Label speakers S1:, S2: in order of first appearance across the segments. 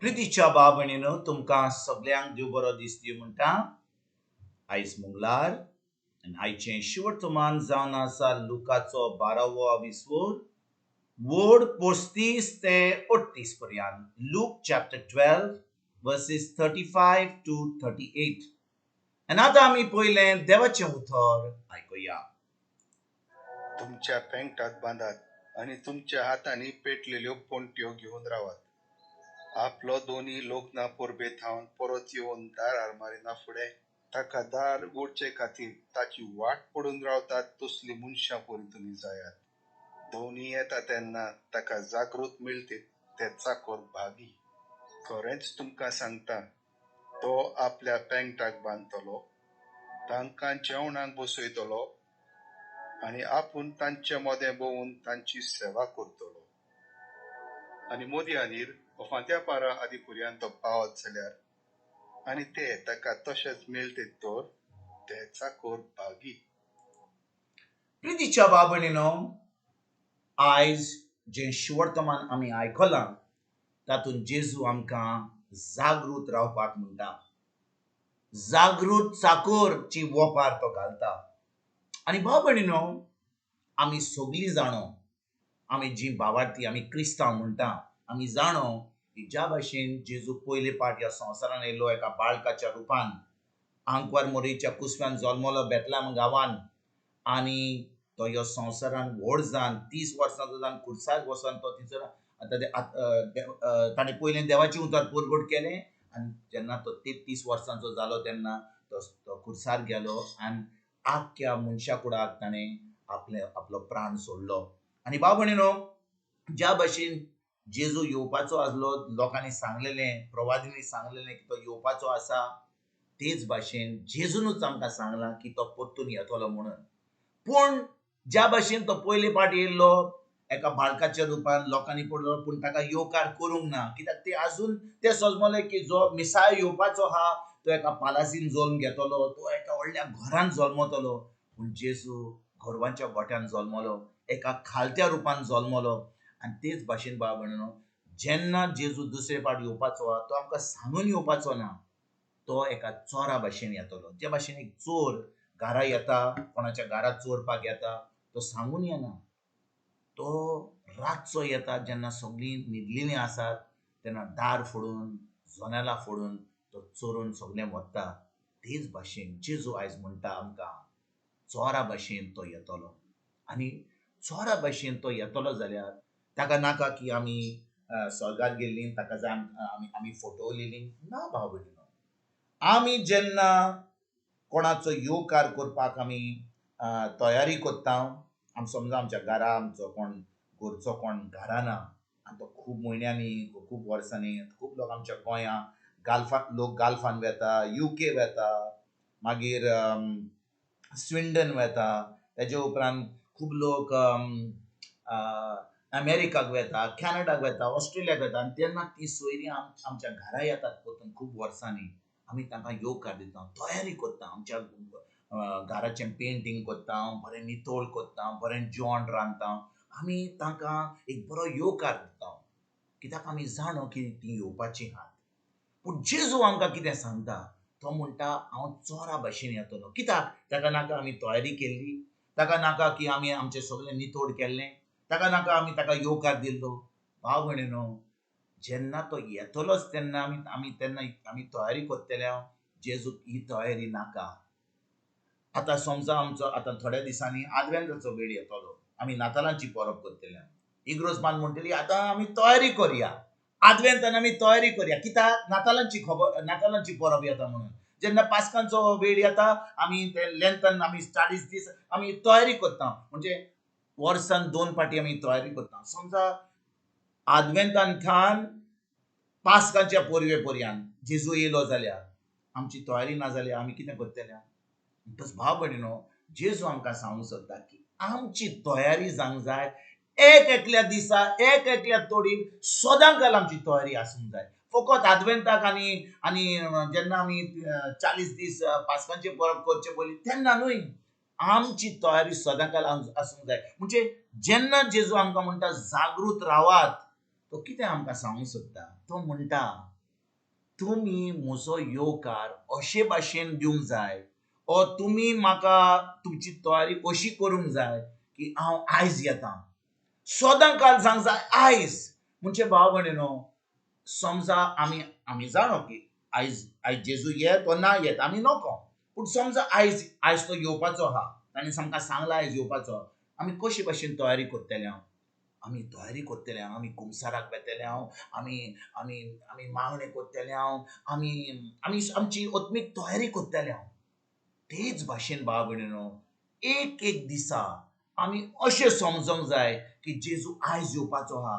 S1: प्रितीच्या भाव भयणीनो, तुमकां सगल्यांक देव बरो दीस दिवं म्हणटा. आयज मंगळार आनी आयचें शिवर्तमान जावन आसा लुकाचो बारावो विस्वोर वोड 35 ते 38 पर्यंत. Luke chapter 12 verses 35 to 38. आनी आतां आमी पयलें देवाचें उतर आयकुया.
S2: तुमच्या पेंगटात बांदात आनी तुमच्या हातांनी पेटलेल्यो पणट्यो घेवन रावात. आपलो दोनी लग्ना परबे थावन परत येवन दारार मारिना फुडें ताका दार उगडचे खातीर ताची वाट पडून रावतात तसली मनशां परी तुमी जायात. दोनी येता तेन्ना ताका जागृत मेळटीत ते चाकोर भागी. खरेंच तुमकां सांगता, तो आपल्या पेंगटाक बांदतलो, तांकां जेवणाक बसयतलो आनी आपूण तांचे मदें भोंवून तांची सेवा करतलो. आनी मोदयानीर फांत्या पारा आदी पर्यंत तो पावत जाल्यार आनी ते ताका तशेंच मेळटीत तर ते चाकोर भागी.
S1: प्रितीच्या भाव भयणीनो, आयज जें शिवर्तमान आमी आयकलां तातूंत जेजू आमकां जागृत रावपाक म्हणटा. जागृत चाकोरची वोपार तो घालता. आनी भाव भयणीनो, आमी सगलीं जाणो, आमी जी भावार्थी आमी क्रिस्तांव म्हणटा, आमी जाणो की ज्या भाशेन जेजू पयले पाट ह्या संवसारान येयलो एका बाळकाच्या रुपान, आंकवार मोरीच्या कुसव्यान जल्मलो बेतलाम गांवान, आनी तो ह्या संवसारान व्हड जावन 30 वर्सांचो जावन खुर्साक वचोन तो थंयसर आतां ताणें पयलें देवाचें उतर परगट केलें. आनी जेन्ना तो 33 वर्सांचो जालो तेन्ना तो खुर्सार गेलो आनी आख्ख्या मनशा कुडाक ताणें आपलो प्राण सोडलो. आनी भाव भयणीनो, ज्या भाशेन जेजू येवपाचो आसलो, लोकांनी सांगलेलें, प्रवादींनी सांगलेलें की तो येवपाचो आसा, तेच भाशेन जेजूनच आमकां सांगलां की तो परतून येतलो म्हणून. पूण ज्या भाशेन तो पयले पाट येयल्लो एका बाळकाच्या रुपान, लोकांनी पडलो, पूण ताका येवकार करूंक ना. कित्याक ते आजून ते समजले की जो मिसाय येवपाचो आहा तो एका पालासीन जल्म घेतलो, तो एका व्हडल्या घरान जल्मतलो. पूण जेजू गोरवांच्या गोठ्यान जल्मलो, एका खालत्या रुपान जल्मलो. आनी तेच भाशेन भाव भयणीनो, जेन्ना जेजू दुसरे पाट येवपाचो आहा तो आमकां सांगून येवपाचो ना, तो एका चोरा भाशेन येतलो. जे भाशेन एक चोर घरा येता, कोणाच्या घरा चोरपाक येता, तो सांगून येना, तो रातचो येता जेन्ना सगळीं न्हिदलेलीं आसात तेन्ना दार फोडून, जनेलां फोडून तो चोरून सगळें वता. तेच भाशेन जेजू आयज म्हणटा आमकां, चोरा भाशेन तो येतलो. आनी चोरा भाशेन तो येतलो जाल्यार ताका नाका की आमी स्वर्गार गेल्लीं, ताका जाय आमी फोटो लिली ना. भाव भयणीनो, आमी जेन्ना कोणाचो येवकार करपाक आमी तयारी करता, आमी समजा आमच्या घरा आमचो कोण घरचो कोण घरा ना आनी तो खूब म्हयन्यांनी, खूब वर्सांनी, खूब लोक आमच्या गोंया गाल्फान, लोक गाल्फान वेता, युके वेता, मागीर स्विंडन वेता, तेजे उपरांत खूब लोक अमेरिकाक वेता, कॅनडाक वेता, ऑस्ट्रेलियाक वेता. आनी तेन्ना ती सोयरीं आमच्या घरा येतात परतून खूब वर्सांनी, आमी तांकां येवकार दिता, तयारी करता, आमच्या घराचें पेंटींग करता, बरें नितळ करता, बरें जेवण रांदता, आमी तांकां एक बरो येवकार दिता, कित्याक आमी जाणो की ती येवपाची आहात. पूण जेजू आमकां कितें सांगता, तो म्हणटा हांव चोरा भाशेन येतलो. कित्याक ताका नाका आमी तयारी केल्ली, ताका नाका की आमी आमचें सगळें नितळ केल्लें, ताका नाका आमी ताका येवकार दिल्लो. भाव भयणीनो, जेन्ना तो येतलोच तेन्ना आमी तेन्ना आमी तयारी करतले. जेजूक ही तयारी नाका. आतां समजा आमचो आतां थोड्या दिसांनी आदवेंताचो वेळ येतलो, आमी नातालांची परब करतले. इग्रोजमान म्हणटली आतां आमी तयारी करया, आदवेंतान आमी तयारी करया, कित्याक नातालांची खबर, नातालांची परब येता म्हणून. जेन्ना पास्कांचो वेळ येता आमी ते लेंतान आमी 40 दीस आमी तयारी करता, म्हणजे वर्सान 2 फाटी आमी तयारी करता. समजा आदवेंतान थान पास्कांच्या परवे पर्यंत जेजू येयलो जाल्यार आमची तयारी ना जाल्यार आमी कितें करतले? म्हणटच भाव भयणीनो, जेजू आमकां सांगूंक सोदता की आमची तयारी जावंक जाय, एक एकल्या दिसा, एक एकल्या तोडीन सदां काल आमची तयारी आसूंक जाय. फकत आदवेंताक आनी आनी जेन्ना आमी 40 दीस पास्कांचे परब करचे पयलीं तेन्ना न्हय, आमची तयारी सदां काल आसूंक जाय. म्हणजे जेन्ना जेजू आमकां म्हणटा जागृत रावात, तो कितें आमकां सांगूंक सोदता? तो म्हणटा, तुमी म्हजो येवकार अशे भाशेन दिवंक जाय, ओ तुमी म्हाका तुमची तयारी अशी करूंक जाय की हांव आयज येता. सदां काल सांग जाय आयज. म्हणजे भाव भयणीनो, समजा आमी आमी जाणो की आयज आयज जेजू येत वो ना येत आमी नको, पूण समजा आयज आयज तो येवपाचो आहा, ताणें आमकां सांगलां आयज येवपाचो, आमी कशे भाशेन तयारी करतले? हांव आमी तयारी करतले, आमी कुमसाराक वेतले, हांव आमी आमी आमी मागणें करतले, हांव आमी आमी आमची आत्मीक तयारी करतले. हांव तेच भाशेन भाव भयणीनो, एक एक दिसा आमी अशें समजोंक जाय की जेजू आयज येवपाचो आहा,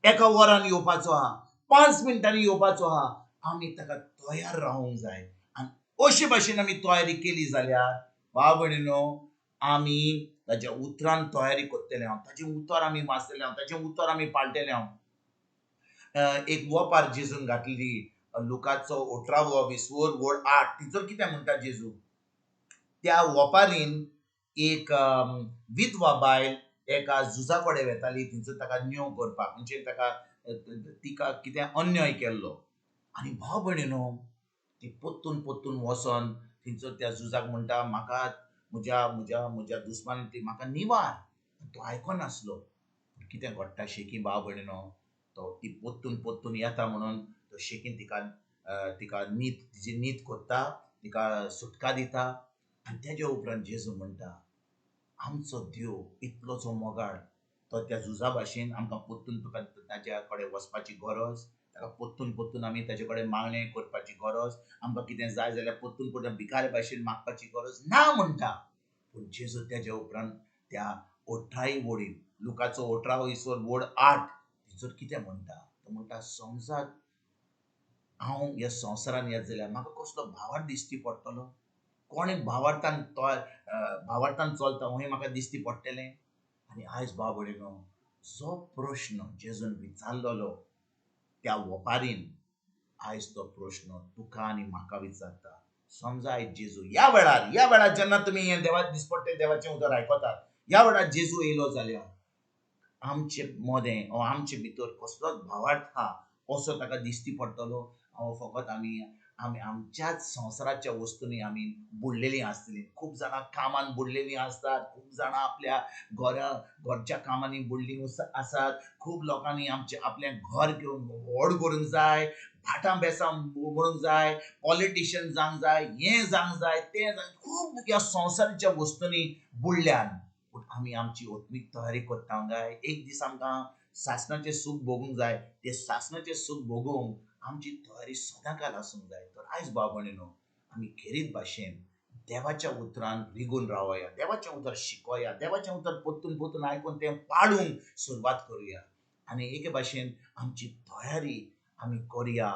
S1: एका वरान येवपाचो आहा, 5 मिनटांनी येवपाचो आहा. आमी ताका तयार रावूंक जाय. आनी अशे भाशेन आमी तयारी केली जाल्यार भाव भयणीनो, आमी ताज्या उतरान तयारी करतले हांव, ताजें उतर आमी वाचतले हांव, ताजें उतर आमी पाळटले हांव. एक वोपार जेजून घातली, लुकाचो 18वो 20 वड 8, तिचो कितें म्हणटा जेजू? त्या वोपारीन एक विधवा बायल एका झुजा कडेन वेताली, थंयसर ताका न्यो करपाक, म्हणजे ताका तिका कितें अन्याय केल्लो. आनी भाव भयणीनो, ती पोत्तून पोत्तून वचोन थंयसर त्या झुजाक म्हणटा, म्हाका म्हज्या म्हज्या म्हज्या दुस्मानान ती म्हाका निवार. तो आयकनासलो. कितें घडटा शेकी भाव भयणीनो, तो ती पोत्तून पोत्तून येता म्हणून तो शेकीन तिका तिका नीत, तिजी नीत करता, तिका सुटका दिता. आनी तेज्या उपरांत जेजू म्हणटा, आमचो देव इतलोचो मोगाळ, तो त्या झुजा भाशेन आमकां पोत्तून तुका ताज्या कडेन वचपाची गरज, ताका पोत्तून पोत्तून आमी ताजे कडेन मागणें करपाची गरज, आमकां कितें जाय जाल्यार पोत्तून पोत्तून भिकारी भाशेन मागपाची गरज ना म्हणटा. पूण जेजू तेज्या उपरांत त्या 18 वडीन, लुकाचो 18 20 वड 8, तिचो कितें म्हणटा? तो म्हणटा, समजात हांव ह्या संवसारान येत जाल्यार म्हाका कसलो भावार्थ दिश्टी पडटलो? कोण भावार्थान भावार्थान चलता हें म्हाका दिश्टी पडटलें? आनी आयज भाव भयणीनो, जो प्रश्न जेजून विचारलेलो त्या वपारीन, आयज तो प्रश्न तुका आनी म्हाका विचारता. समजा आयज जेजू ह्या वेळार, ह्या वेळार जेन्ना तुमी हें देवा दिसपट्टे देवाचें उतर आयकतात, ह्या वेळार जेजू येयलो जाल्यार आमचे मदें ओ आमचे भितर कसलोच भावार्थ आहा असो ताका दिश्टी पडटलो? हांव फकत आमी आमी आमच्याच संवसाराच्या वस्तूंनी आमी बुडलेलीं आसतलीं. खूब जाणां कामान बुडलेलीं आसतात, खूब जाणां आपल्या घरा घरच्या कामांनी बुडलीं आसात, खूब लोकांनी आमचें आपलें घर घेवन व्हड करूंक जाय, भाटां बेसां म्हणूंक जाय, पॉलिटिशियन जावंक जाय, हें जावंक जाय, तें जावंक, खूब ह्या संवसाराच्या वस्तूंनी बुडल्यान. पूण आमी आमची आत्मीक तयारी करता काय? एक दीस आमकां सासणाचें सूख भोगूंक जाय, तें सासणाचें सूख भोगूंक आमची तयारी सदांकाल आसूंक जाय. तर आयज भाव भयणीनो, आमी खेरीत भाशेन देवाच्या उतरान रिगून रावया, देवाचें उतर शिकोया, देवाचें उतर पोत्तून पोत्तून आयकून तें पाळूंक सुरवात करुया. आनी एके भाशेन आमची तयारी आमी करुया.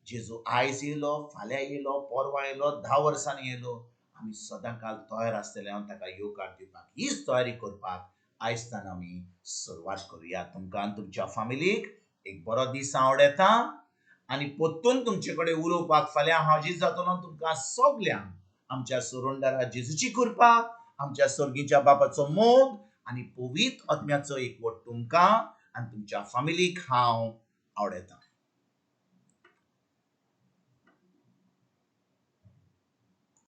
S1: जेजू आयज येयलो, फाल्यां येयलो, परवां येयलो, 10 वर्सांनी येयलो, आमी सदांकाल तयार आसतले हांव ताका येवकार दिवपाक. हीच तयारी करपाक आयजतान आमी सुरवात करुया. तुमकां आनी तुमच्या फामिलीक एक बरो दीस आवडता. आनी पोत्तून तुमचे कडेन उलोवपाक फाल्यां हाजीर जातलो. तुमकां सगल्यांक आमच्या सोरोंडारा जेजूची कृपा, आमच्या स्वर्गीच्या बापाचो मोग आनी पवित्र आत्म्याचो एकवट तुमकां आनी तुमच्या फामिलीक हांव आवडता.